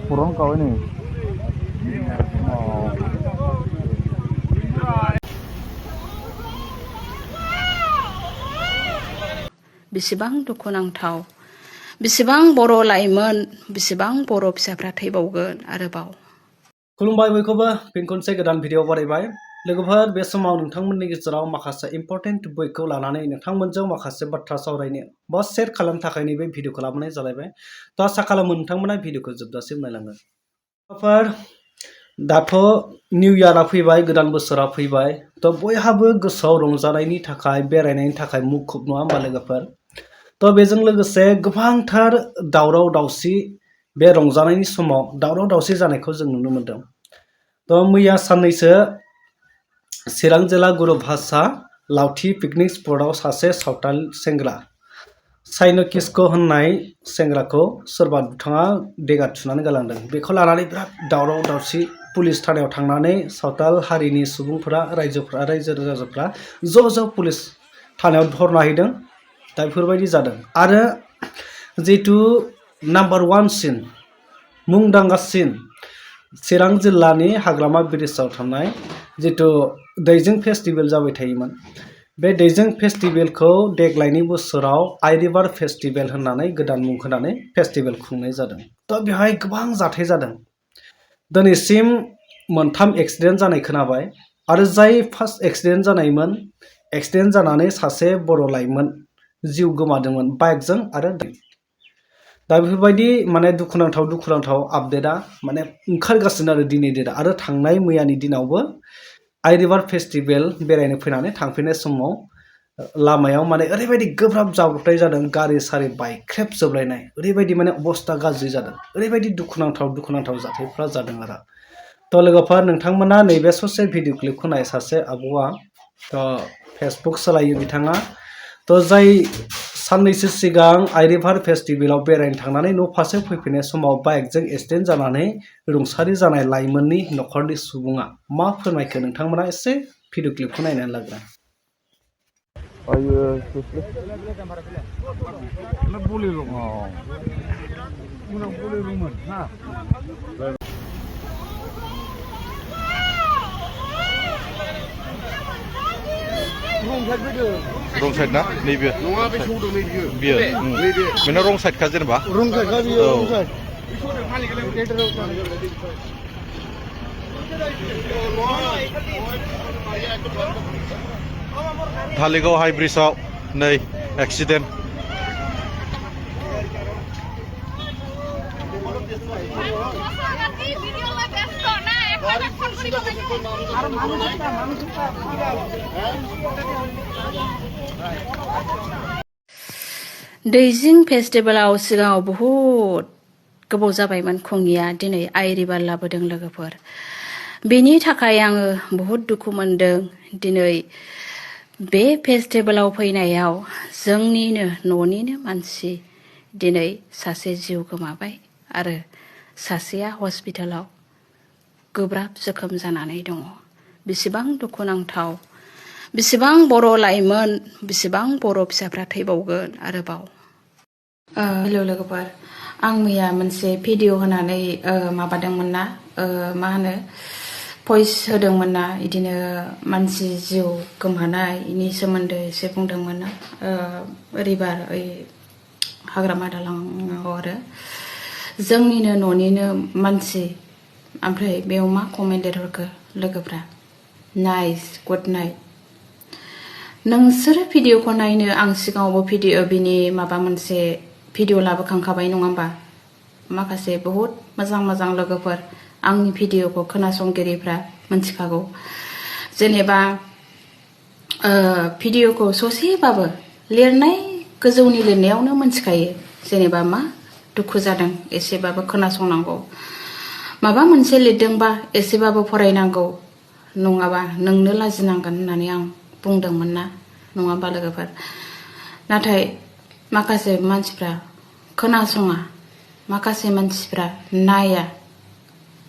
puron kau ini. बेसेबां दुखुनांथाव बेसेबां बर' लाइमोन बेसेबां बर' फिसाफ्रा थैबावगोन आरोबाव। खुलुमबाय बयखौबो फिन खनसे गोदान भिडिअ बानायबाय। लोगोफोर बे समाव नोंथांमोननि गेजेराव माखासे इम्पर्टेन्ट टपिकखौ लानानै नोंथांमोनजों माखासे बाथ्रा सावरायनो बा शेयार खालामनो थाखाय नैबे भिडिअखौ लाबोनाय जालायबाय। थ' आसा खालामो नोंथांमोना भिडिअखौ जोबजासिम नायलांगोन। लोगोफोर दाथ' निउ इयारा फैबाय, गोदान बोसोरा फैबाय। थ' बयहाबो गोसोआव रंजानायनि थाखाय बेरायनायनि थाखाय मुखुब नङा होमबा लोगोफोर। थ' बेजों लोगोसे गोबांथार दावराव दावसि बे रंजानायनि समाव दावराव दावसि जानायखौ जों नुनो मोनदों। थ' मैया साननैसो चिरां जिल्ला गुरुभाषा लावथि पिकनिक स्पटआव सासे सावथाल सेंग्रा साइन' किस्क' होननाय सेंग्राखौ सोरबा दुथाङा देगा थुनानै गालांदों। बेखौ लानानै बिराद दावराव दावसि पुलिस थानायाव थांनानै सावथाल हारिनि सुबुंफोरा रायजो राजाफ्रा ज' पुलिस थानायाव धरना हैदों। दा बेफोरबायदि जादों। आरो जिहेतु नाम्बार 1 सिन मुंदांखासिन चिरां जिल्लानि हाग्रामा ब्रिजआव थानाय जितु दैजिं फेस्टिभेल जाबाय थायोमोन, बे दैजिं फेस्टिभेलखौ देग्लायनि बोसोराव आइ रिभार फेस्टिभेल होननानै गोदान मुं होनानै फेस्टिभेल खुंनाय जादों। थ' बेवहाय गोबां जाथाय जादों। दिनैसिम 3 एक्सिडेन्ट जानाय खोनाबाय। आरो जाय फार्स्ट एक्सिडेन्ट जानायमोन, एक्सिडेन्ट जानानै सासे बर' लाइमोन जिउ गोमादोंमोन बाइकजों। आरो दा बेफोरबायदि माने दुखुनांथाव आपडेटआ माने ओंखारगासिनो आरो दिनै दिना। आरो थांनाय मैयानि दिनावबो आइ रिभार फेस्टिभेल बेरायनो फैनानै थांफिननाय समाव लामायाव माने ओरैबायदि गोब्राब जाब्रबथाय जादों, गारि सारि बायख्रेबजोबलायनाय, ओरैबायदि माने अबस्था गाज्रि जादों। ओरैबायदि दुखुनांथाव जाथायफ्रा जादों आरो। थ' लोगोफोर नोंथांमोना नैबे ससे भिडिअ क्लिपखौ नाय। सासे आब'आ फेसबुक सालायो बिथाङा। थ' जाय साननैसो सिगां आइ रिभार फेस्टिभेलाव बेरायनो थांनानै न' फारसे फैफिननाय समाव बाइकजों एक्सिडेन्ट जानानै रुंसारि जानाय लाइमोननि न'खरनि सुबुङा मा फोरमायखो नोंथांमोना एसे भिडिअ क्लिपखौ नायनानै लाग्रोन। Wrong side na? Neighbor. नङा बे सौदों नै बियो Biar. नैबे Mana wrong side ka जेनेबा? रं साइड का बियो रं साइड धालिगाव हाई ब्रिजआव नै एक्सिडेन्ट। दैजिं फेस्टिभेलाव सिगाङाव बहुद गोबाव जाबायमोन खुङिया, दिनै आइ रिभार लाबोदों लोगोफोर। बेनि थाखाय आङो बहुद दुखु मोनदों। दिनै बे फेस्टिभेलाव फैनायाव जोंनिनो न'निनो मानसि दिनै सासे जिउ गोमाबाय आरो सासेया हस्पिटालाव गोब्राब जोखोम जानानै दङ। बेसेबां दुखुनांथाव बेसेबां बर' लाइमोन बेसेबां बर' फिसाफ्रा थैबावगोन आरोबाव। हेलौ लोगोफोर, आं मैया मोनसे भिडिअ होनानै माबादोंमोन ना, मा होनो भइस होदोंमोन ना, इदिनो मानसि जिउ गोमानायनि सोमोन्दै एसे बुंदोंमोन ना, रिभार ओइ हाग्रामा दालाङाव आरो जोंनिनो न'निनो मानसि। ओमफ्राय बेयाव मा कमेन्टेड हरखो लोगोफ्रा, नाइस गुड नाइट। नोंसोरो भिडिअखौ नायनो, आं सिगाङावबो बिनि माबा मोनसे भिडिअ लाबोखांखाबाय नङा होमबा। माखासे बहुद मोजां लोगोफोर आंनि भिडिअखौ खोनासंगिरिफ्रा मिथिखागौ। जेनेबा भिडिअखौ ससेबाबो लिरनाय गोजौनि लिरनायावनो मिथिखायो जेनेबा मा दुखु जादों, एसेबाबो खोनासंनांगौ। माबा मोनसे लिरदोंबा एसेबाबो फरायनांगौ, नङाबा नोंनो लाजिनांगोन होननानै आं बुंदोंमोन ना, नङा होमबा लोगोफोर। नाथाय माखासे मानसिफ्रा खोनासङा, माखासे मानसिफ्रा नाया,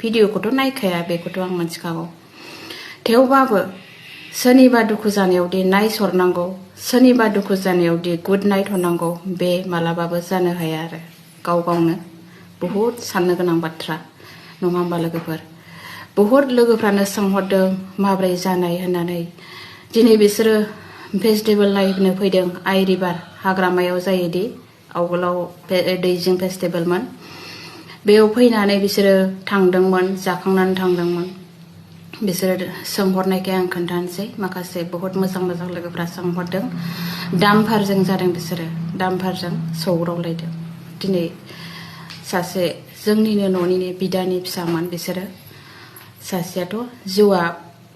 भिडिअखौथ' नायखाया बेखौथ' आं मिथिखागौ। थेवबाबो सोरनिबा दुखु जानायावदि नाइस हरनांगौ, सोरनिबा दुखु जानायावदि गुड नाइट हरनांगौ, बे मालाबाबो जानो हाया आरो गाव गावनो बहुद साननो गोनां बाथ्रा नङा होमबा लोगोफोर बहुद लोगोफ्रानो सोंहरदों माब्रै जानाय होननानै दिनै बिसोरो फेस्टिभेल नायनो फैदों आइ रिभार हाग्रामायाव जायोदि आवगोलाव दैजिं फेस्टिभेलमोन बेयाव फैनानै बिसोरो थांदोंमोन जाखांनानै थांदोंमोन बिसोरो सोंहरनायखाय आं खोन्थानोसै माखासे बहुत मोजां मोजां लोगोफ्रा सोंहरदों दामफारजों जादों बिसोरो दामफारजों सौग्रावलायदों दिनै सासे जोंनिनो न'निनो बिदानि फिसामोन बिसोरो सासेयाथ' जिउआ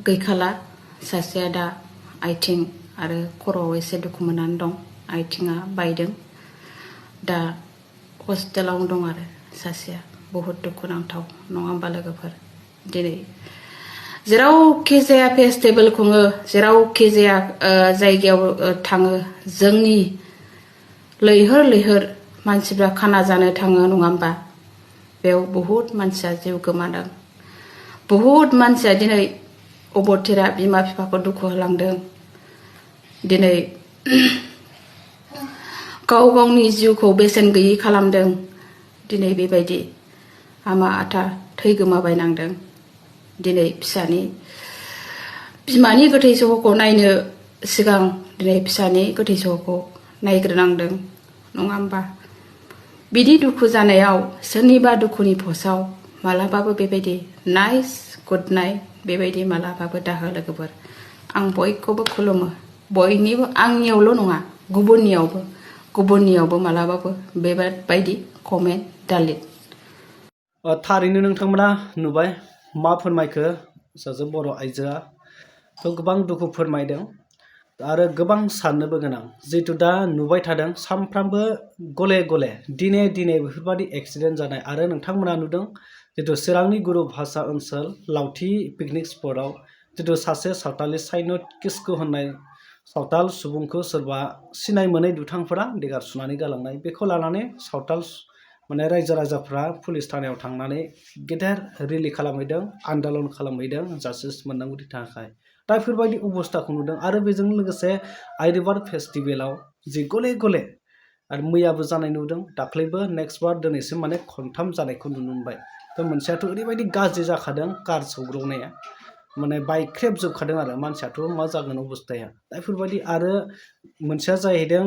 गैखाला सासेया दा आथिं आरो खर'आव एसे दुखु मोननानै दं आथिङा बायदों दा हस्पिटालावनो दं आरो सासेया बहुत दुखुनांथाव नङा होमबा लोगोफोर दिनै जेरावखि जाया फेस्टिभेल खुङो जेरावखि जाया जायगायाव थाङो जोंनि लैहोर लैहोर मानसिफ्रा खाना जानो थाङो नङा होमबा बेयाव बहुत मानसिया जिउ गोमादों बहुत मानसिया दिनै अबथिरा बिमा बिफाखौ दुखु होलांदों दिनै गाव गावनि जिउखौ बेसेन गैयै खालामदों दिनै बेबायदि आमा आथा थै गोमाबायनांदों दिनै फिसानि बिमानि गोथै सहखौ नायनो सिगां दिनै फिसानि गोथै सहखौ नायग्रोनांदों नङा होमबा बिदि दुखु जानायाव सोरनिबा दुखुनि पस्टआव मालाबाबो बेबायदि नाइस गुड नाइट बेबायदि मालाबाबो दाहो लोगोफोर आं बयखौबो खुलुमो बयनिबो आंनियावल' नङा गुबुननियावबो मालाबाबो बेबायदि कमेन्ट दालिर थारैनो नोंथांमोना नुबाय मा फोरमायखो सासे बर' आइजोआ थ' गोबां दुखु फोरमायदों आरो गोबां साननोबो गोनां जिहेतु दा नुबाय थादों सानफ्रामबो गले गले दिने बेफोरबायदि एक्सिडेन्ट जानाय आरो नोंथांमोना नुदों जितु चिरांनि गुरु भाषा ओनसोल लावथि पिकनिक स्पटआव जितु सासे सावथालि साइनद किस्कु होननाय सावथाल सुबुंखौ सोरबा सिनाय मोनै दुथांफोरा देगार सुनानै गालांनाय बेखौ लानानै सावथाल माने रायजो राजाफ्रा पुलिस थानायाव थांनानै गेदेर रेलि खालामहैदों आन्दलन खालामहैदों जास्टिस मोननांगौनि थाखाय दा बेफोरबायदि अबस्थाखौ नुदों आरो बेजों लोगोसे आइ रिभार फेस्टिभेलाव जि गले गले आरो मैयाबो जानाय नुदों दाख्लैबो नेक्स्ट बार दिनैसिम माने खनथाम जानायखौ नुनो मोनबाय थ' मोनसेयाथ' ओरैबायदि गाज्रि जाखादों कार सौग्रावनाया माने बायख्रेबजोबखादों आरो मानसियाथ' मा जागोन अबस्थाया दा बेफोरबायदि आरो मोनसेया जाहैदों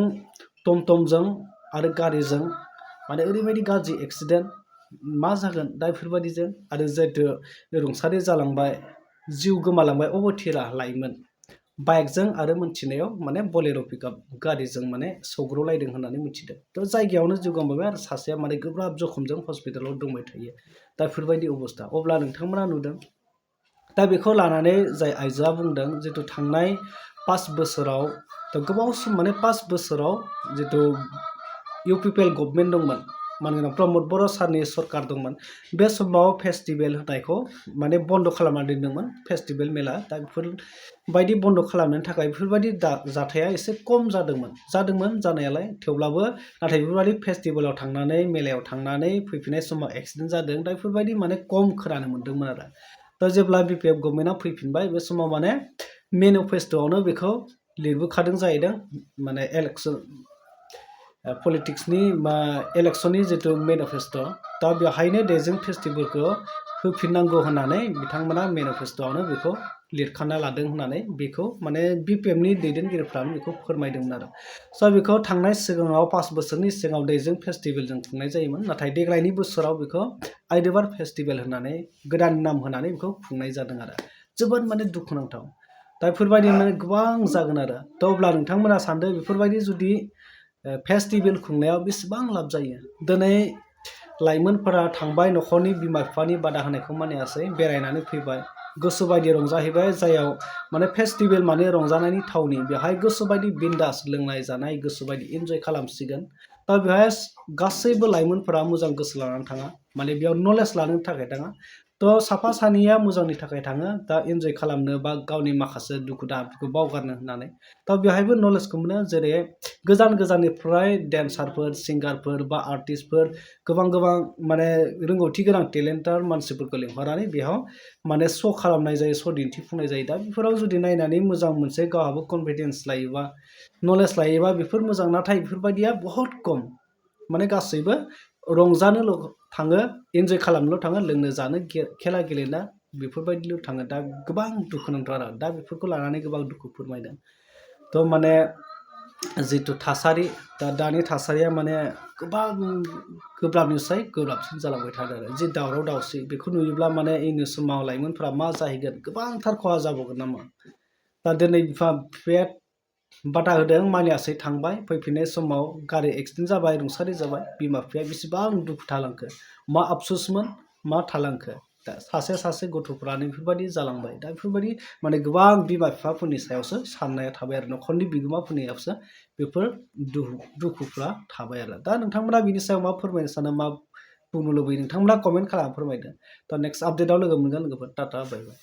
टमटमजों आरो गारिजों माने ओरैबायदि गाज्रि एक्सिडेन्ट मा जागोन दा बेफोरबायदिजों आरो जिहेतु रुंसारि जालांबाय जिउ गोमालांबाय अबथिरा लाइमोन बाइकजों आरो मोनथिनायाव माने बलेर' पिकआप गारिजों माने सौग्रावलायदों होननानै मिथिदों थ' जायगायावनो जिउ गोमाबाय आरो सासेया माने गोब्राब जखमजों हस्पिटालाव दंबाय थायो दा बेफोरबायदि अबस्था अब्ला नोंथांमोना नुदों दा बेखौ लानानै जाय आइजोआ बुंदों जितु थांनाय 5 बोसोराव गोबाव सम माने 5 बोसोराव जितु UPPL गभर्नमेन्ट दंमोन मानोना प्रमद बर' सारनि सरकार दंमोन बे समाव फेस्टिभेल होनायखौ माने बन्द' खालामनानै दोनदोंमोन फेस्टिभेल मेला दा बेफोरबायदि बन्द' खालामनायनि थाखाय बेफोरबायदि जाथाया एसे खम जादोंमोन जानायालाय थेवब्लाबो नाथाय बेफोरबायदि फेस्टिभेलाव थांनानै मेलायाव थांनानै फैफिननाय समाव एक्सिडेन्ट जादों दा बेफोरबायदि माने खम खोनानो मोन्दोंमोन आरो दा जेब्ला BPF गभर्नमेन्टआ फैफिनबाय बे समाव माने मेनिफेस्ट'आवनो बेखौ लिरबोखादों जाहैदों माने इलेक्सन पलिटिक्सनि इलेक्सननि जितु मेनिफेस्ट' दा बेवहायनो दैजिं फेस्टिभेलखौ होफिननांगौ होननानै बिथांमोना मेनिफेस्ट'आवनो बेखौ लिरखाना लादों होननानै बेखौ माने BPFनि दैदेनगिरिफ्रानो बेखौ फोरमायदोंमोन आरो स' बेखौ थांनाय सिगाङाव 5 बोसोरनि सिगाङाव दैजिं फेस्टिभेलजों खुंनाय जायोमोन नाथाय देग्लायनि बोसोराव बेखौ आइ रिभार फेस्टिभेल होननानै गोदान नाम होनानै बेखौ खुंनाय जादों आरो जोबोद माने दुखुनांथाव दा बेफोरबायदि माने गोबां जागोन आरो थ' अब्ला नोंथांमोना सानदों बेफोरबायदि जुदि फेस्टिभेल खुंनायाव बेसेबां लाब जायो दिनै लाइमोनफोरा थांबाय न'खरनि बिमा बिफानि बादा होनायखौ मानियासै बेरायनानै फैबाय गोसोबायदि रंजाहैबाय जायाव माने फेस्टिभेल माने रंजानायनि थावनि बेवहाय गोसोबायदि बिन्दास लोंनाय जानाय गोसोबायदि इन्जय खालामसिगोन दा बेवहाय गासैबो लाइमोनफोरा मोजां गोसो लानानै थाङा माने बेयाव नलेज लानो थाखाय थाङा थ' साफा सानैया मोजांनि थाखाय थाङो दा इन्जय खालामनो बा गावनि माखासे दुखु दाहाफोरखौ बावगारनो होननानै दा बेवहायबो नलेजखौ मोनो जेरै गोजाननिफ्राय डेन्सारफोर सिंगारफोर बा आर्टिस्टफोर गोबां माने रोंगौथि गोनां टेलेन्टेड मानसिफोरखौ लिंहरनानै बेयाव माने श' खालामनाय जायो श' दिन्थिफुंनाय जायो दा बेफोराव जुदि नायनानै मोजां मोनसे गावहाबो कनफिडेन्स लायोबा नलेज लायोबा बेफोर मोजां नाथाय बेफोरबायदिया बहुद खम माने गासैबो रंजानोल' थाङो, एन्जय खालामनोल' थाङो, लोंनो जानो खेला गेलेना बेफोरबायदिल' थाङो। दा गोबां दुखुनांथाव आरो दा बेफोरखौ लानानै गोबां दुखु फोरमायदों। थ' माने जिथु थासारि दानि थासारिया माने गोबां गोब्राबनिफ्राय गोब्राबसिन जालांबाय थादों आरो जि दावराव दावसि बेखौ नुयोब्ला माने इयुन समाव लाइमोनफोरा मा जाहैगोन, गोबांथार खहा जाबावगोन नामा। दा दिनै बिमा बिफाया बादा होदों, मानियासै थांबाय, फैफिननाय समाव गारि एक्सिडेन्ट जाबाय, रुंसारि जाबाय। बिमा बिफाया बेसेबां दुखु थालांखो, मा आफसुसमोन, मा थालांखो। दा सासे गथ'फ्रानो बेफोरबायदि जालांबाय। दा बेफोरबायदि माने गोबां बिमा बिफाफोरनि सायावसो साननाया थाबाय आरो न'खरनि बिगोमाफोरनियावसो बेफोर दुखुफ्रा थाबाय आरो। दा नोंथांमोना बिनि सायाव मा फोरमायनो सानो, मा बुंनो लुबैयो, नोंथांमोना कमेन्ट खालामना फोरमायदो। दा नेक्स्ट आपडेटआव लोगो मोनगोन लोगोफोर। टाटा बाय बाय।